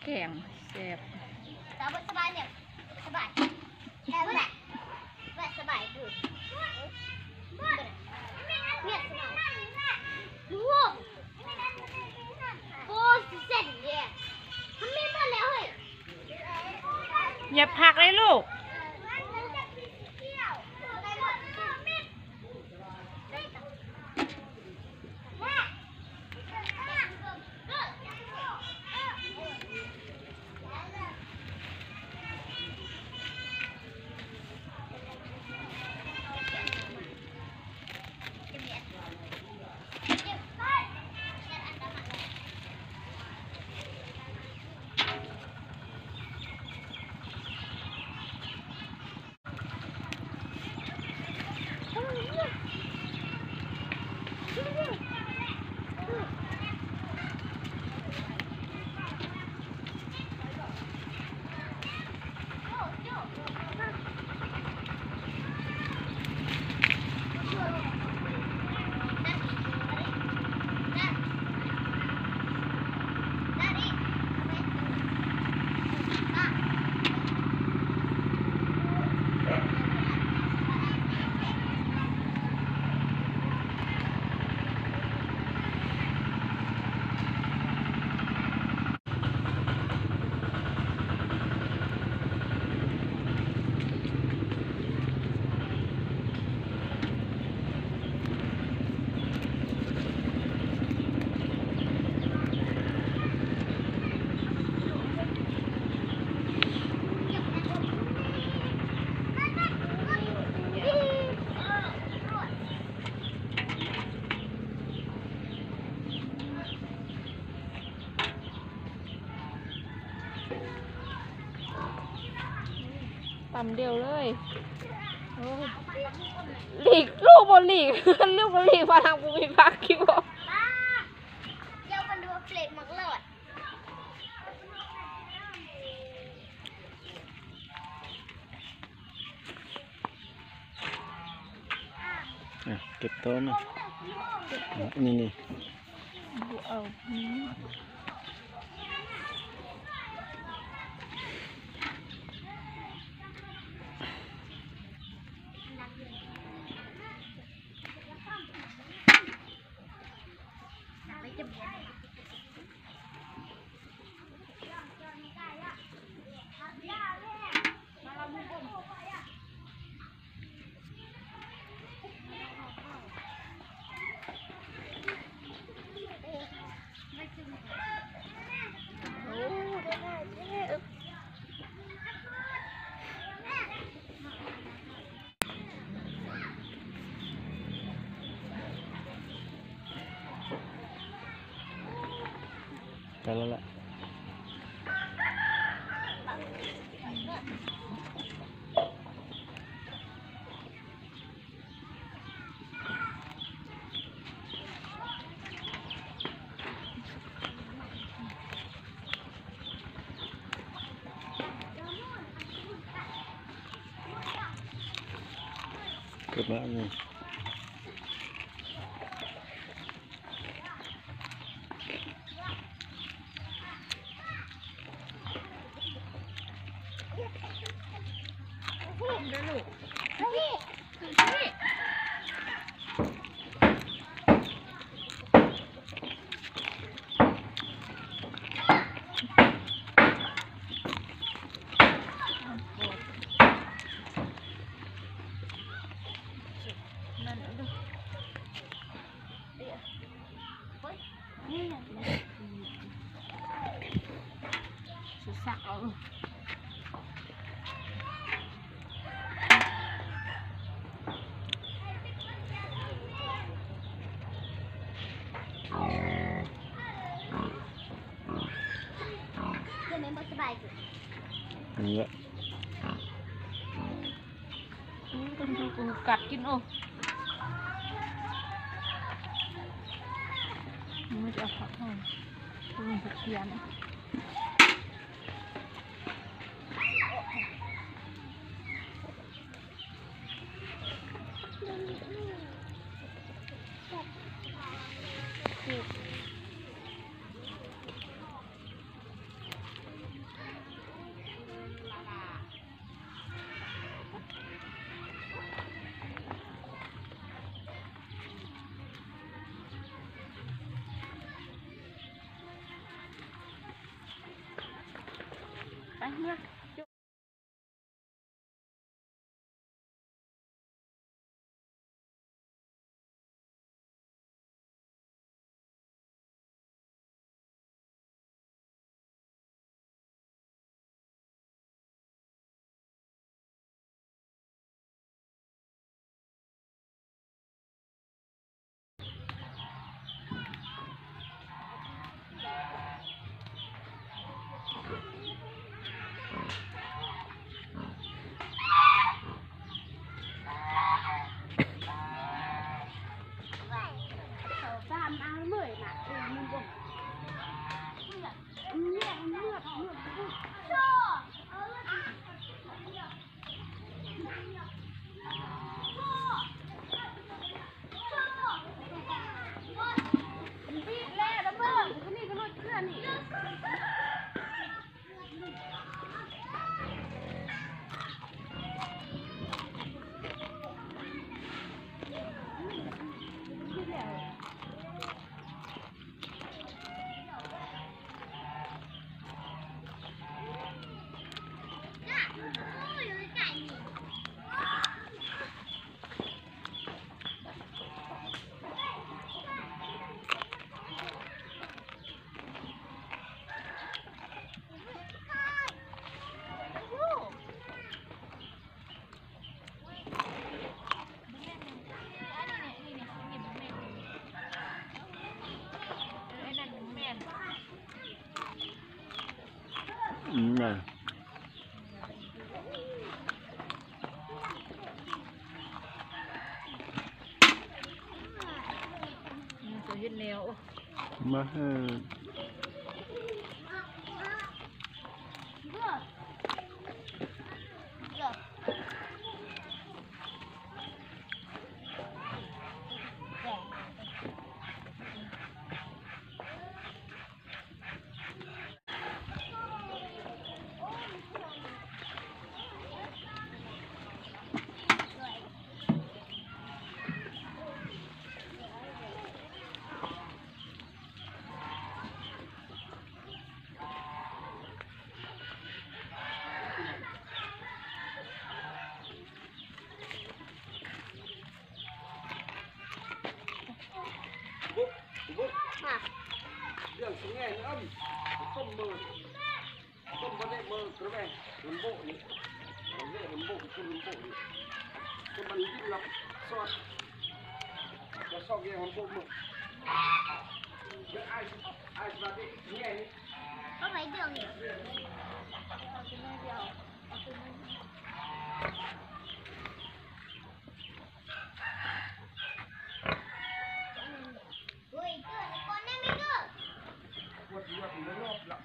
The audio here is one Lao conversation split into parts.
ແກງແຊບ. ສະບາຍດີ ສະບາຍດີ ສະບາຍດີ ສະບາຍດີ. ຢ່າພັກເລີຍລູກ. ຕຳດຽວເລີຍ. ໂອ້ ຫຼີກ ລູກບໍ່ຫຼີກ ລູກບໍ່ຫຼີກ ວ່າທາງບໍ່ມີຜັກກິນບໍ່. ອ່ະ ເກັບຕໍ່ມາ ນີ້ ນີ້ ບໍ່ເອົາ ນີ້. ໄປແລ້ວລະ. ເກັບມາອັນນີ້. ນີ້ແຫຼະ ອືມ ກັດກິນ ໂອ້ ມັນຈະເອົາຜັກຫອມ ມັນເຮັດພຽນ. ເ ອືມ ເຮັດແນວ ມາເຮີ.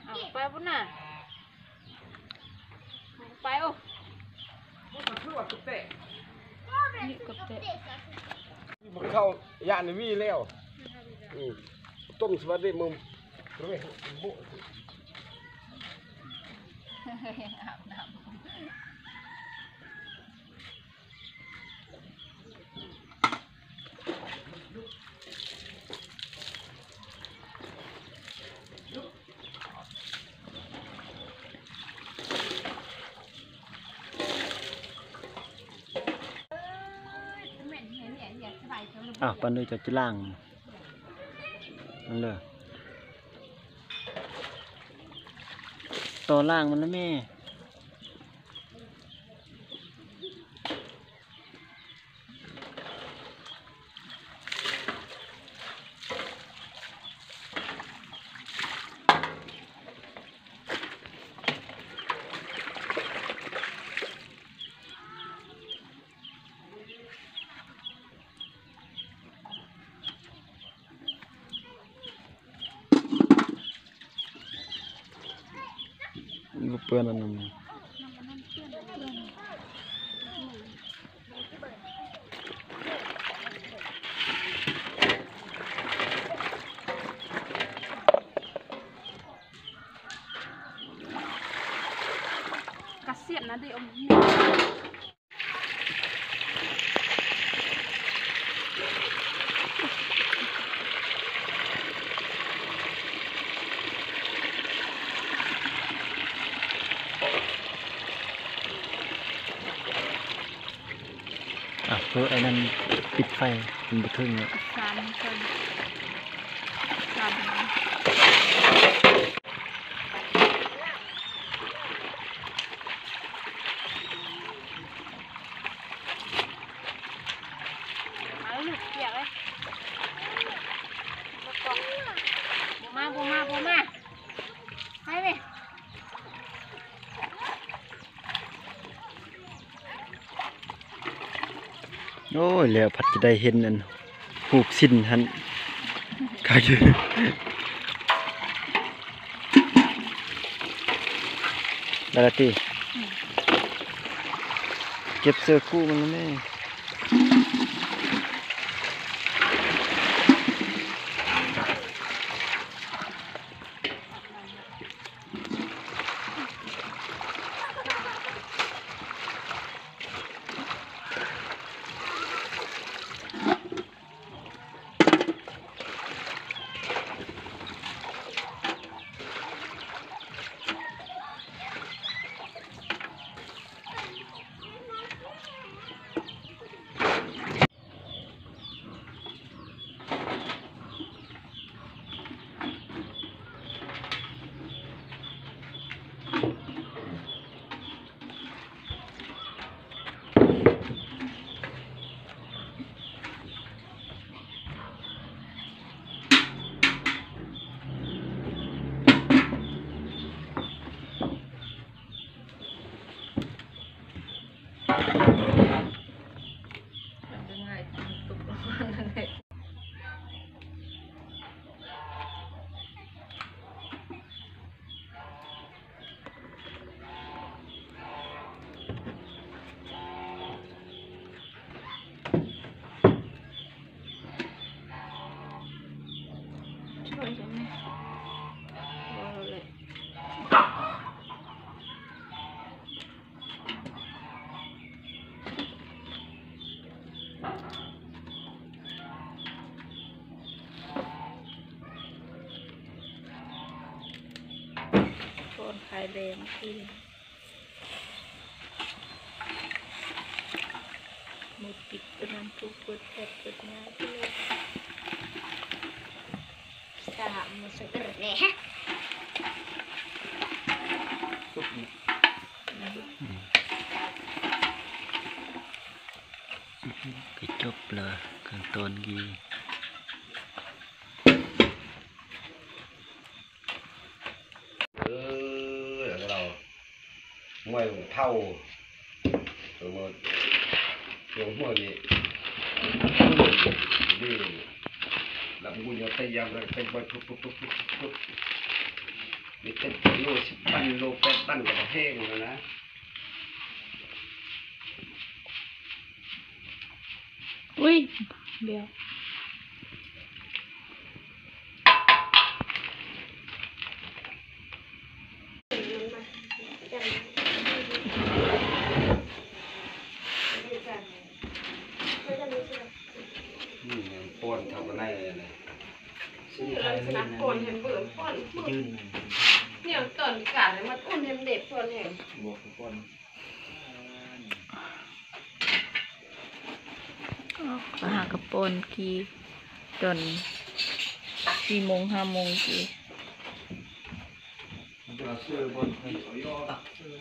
ເອົາໄປພຸ້ນນະ ໄປໂອ້ ນີ້ກະແຕະ ນີ້ບໍ່ເຂົ້າ ຢ້ານມີແລ້ວ ອື ຕົ້ນສະຫວັດດີມຶງ ອາບນ້ຳ. ອ້າວ ປານນີ້ເຈົ້າຈະລ້າງມັນເລີຍ ຕໍ່ລ້າງມັນນະແມ່. ບໍ່ເປື້ອນອັນນັ້ນ ກະສຽນນະເດ. ເ ເພາະອັນນັ້ນປິດໄຟ ມັນບໍ່ເຖິງເນາະ ສານເຖິງ ສານ ມາລູກ ປຽກເລີຍ ບໍ່ມາ ບໍ່ມາ ບໍ່ມາ ໄປເວີຍ. ໂອ້ຍ ແລ້ວພັດຈະໄດ້ເຫັນອັນຮູບຊິ້ນຫັ້ນ ຄັກຢູ່ ໄດ້ລະຕິ ອືມ ເກັບເສື້ອຄູ່ມັນແດ່. ກ່ອນຂາຍແລງກິນ ໝົດປິດຕົວນັ້ນ ຜູ້ເປີດແຟດເປີດງານເລີຍ. ສາມມື້ສະເກີດແດ່ ກໍຈົບລະຂັ້ນຕອນກີ້. ເອີ ລາວ ມວຍເຖົ້າ ເອີ ມວຍ ຊ່ວງຫົວນີ້ ນີ້ ລຳບຸນເອົາແຕ່ຢາມ ແລ້ວເຕັມໄວ້ ປຸບ ປຸບ ປຸບ ປຸບ ປຸບ ນີ້ເຕັມໂລ ສິບຕັນ ໂລ ແປດຕັນ ກໍບໍ່ແພງຫັ້ນນະ. ອຸ້ຍ ດຽວ ນີ້ຍັງປ້ອນເຂົ້າໄປໃນເລີຍນະ ຊິໄດ້ຂາຍເລີຍນະ ປ້ອນແຮມເບີ ປ້ອນ ຢືນ ແນວຕອນການມັນອຸ່ນແຮມເດັບ ປ້ອນແຮມ ບໍ່ ປ້ອນ ອອກໄປຫາກະປ່ອນກີ້ ຕອນສີ່ໂມງ ຫ້າໂມງກີ້. ມັນຈະເອົາເສື້ອບົນ ເອົາຍໍຕັກເສື້ອ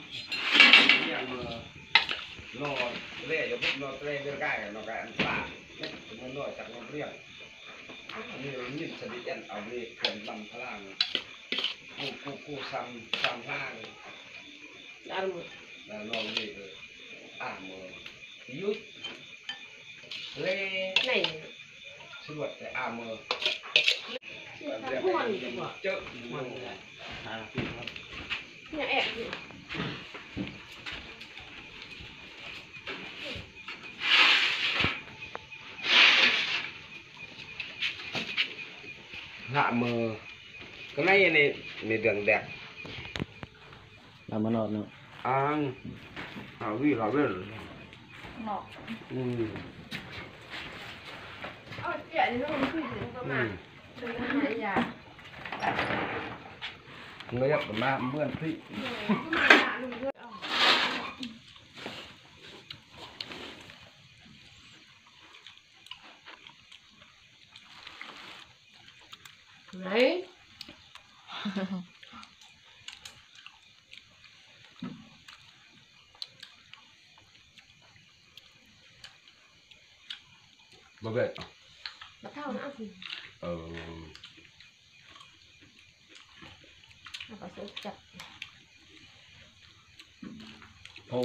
ລອແລຢູ່ພຸ້ນ ລອແລເດີນກາຍ ລອກາຍອັນປາກ ເປັນນ້ອຍຈັກນ້ອຍລຽງ ອັນນີ້ຍິນສະດິແອນ ເອົາເບຣກເຄື່ອນລຳພະລາງ ກູ ກູ ກູ ສາມ ສາມພະລາງ ອາເມີ ລອງເບຣກ ອາເມີ ຢຸດ ເລ ໄນ ສະຫຼວດແຕ່ອາເມີ ເຈີ ມັນ ຫາ ຍັງແອບຢູ່ ລະເມີ ກະໄນນີ້ ມີເດືອງແດກ ລະມານອດເນາະ ອ່າງ ອາ ວີລາເວນ ເນາະ ອືມ ເອົາເຈຍນີ້ລົງຄື ອືມ ເງີຍບມາເໝືອນພີ້. ເອີ ມາ ມາ ມາ. ບໍ່ເຜັດ. ມະເຖົ້ານະ ເອີ ເອົາກະສຸກຈັບ ໂອ້